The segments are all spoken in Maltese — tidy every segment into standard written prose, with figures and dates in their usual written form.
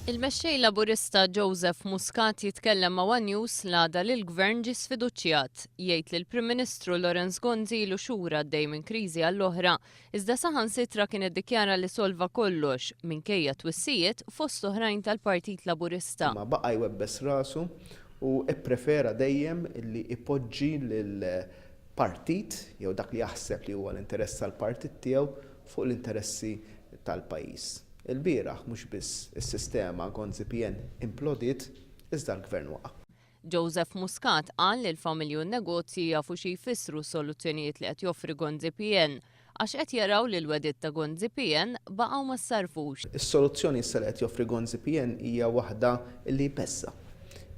Il-Mexxej Laburista Joseph Muscat jitkellem ma' one News l-għada li l-Gvern ġie sfiduċjat. Jgħid li l-Prim Ministru Lawrence Gonzi ilu xhur għaddej minn kriżi għall-oħra, iżda saħansitra kien iddikjara li solva kollox, minkejja twissijiet fost oħrajn tal-Partit Laburista. Imma baqa' jwebbes rasu u pprefera dejjem li jpoġġi lill-partit, jew dak li jaħseb li huwa l-interess tal-partit tiegħu, fuq l-interessi tal-pajjiż. Ilbieraħ mhux biss is-sistema Gonzi-PN implodiet, iżda l-Gvern waqa'. Joseph Muscat qal li l-familji u n-negozji jafu xi jfissru s-soluzzjonijiet li qed joffri Gonzi-PN għax qed jaraw li l-wegħdiet ta' Gonzi-PN baqgħu ma ssarrfux. Is-soluzzjoni issa li qed joffri Gonzi-PN hija waħda li jbeżża'.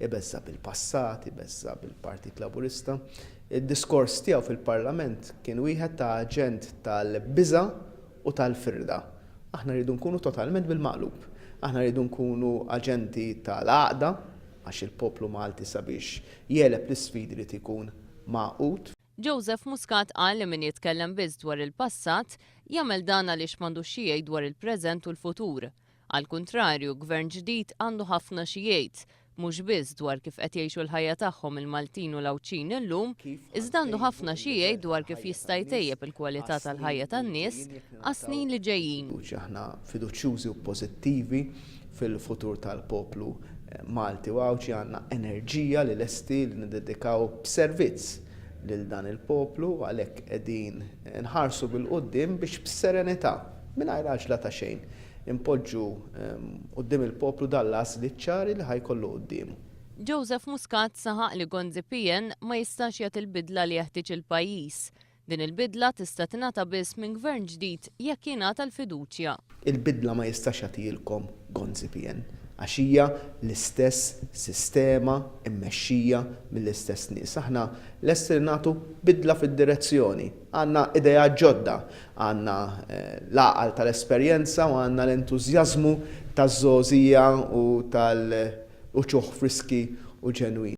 Ibeżża' bil-passat, ibeżża' bil-Partit Laburista. Id-diskors tiegħu fil-Parlament kien wieħed ta' aġent tal-biża' u tal-firda. Aħna rridu nkunu totalment bil-maqlub. Aħna rridu nkunu aġenti tal-għaqda għax il-poplu Malti sabiex jegħleb l-isfidi jrid ikun magħqud. Joseph Muscat qal li min jitkellem biss dwar il-passat, jagħmel dan għaliex m'għandux xi jgħid dwar il-preżent u l-futur. Għall-kuntrarju, Gvern ġdid għandu ħafna xi jgħid, mhux biss dwar kif qed jgħixu l-ħajja tagħhom il-Maltin u l-Għawdxin illum, iżda għandu ħafna xi jgħid dwar kif jista' jtejjeb il-kwalità tal-ħajja tan-nies għas-snin li ġejjin. Aħna fiduċjużi u pożittivi fil-futur tal-poplu Malti u Għawdxi, għandna enerġija li lesti li niddedikaw b'servizz lil dan il-poplu u għalhekk qegħdin nħarsu bil-quddiem biex b'serenità, mingħajr għaġla ta' xejn, Inpoġġu quddiem il-poplu dan l-għażliet ċari li ħa jkollu quddiemu. Joseph Muscat saħaq li Gonzi PN ma jistax jagħti l-bidla li jeħtieġ il-pajjiż. Din il-bidla tista' tingħata biss minn Gvern ġdid jekk jingħata l-fiduċja. Il-bidla ma jistax jagħtihielkom Gonzi PN għax hija l-istess sistema mmexxija mill-istess nies. Aħna lesti li nagħtu bidla fid-direzzjoni. Għandna ideat ġodda, Għandna l-għaqal tal-esperjenza u għandna l-entużjażmu taż-żgħożija u tal-uċuħ friski u ġenwini.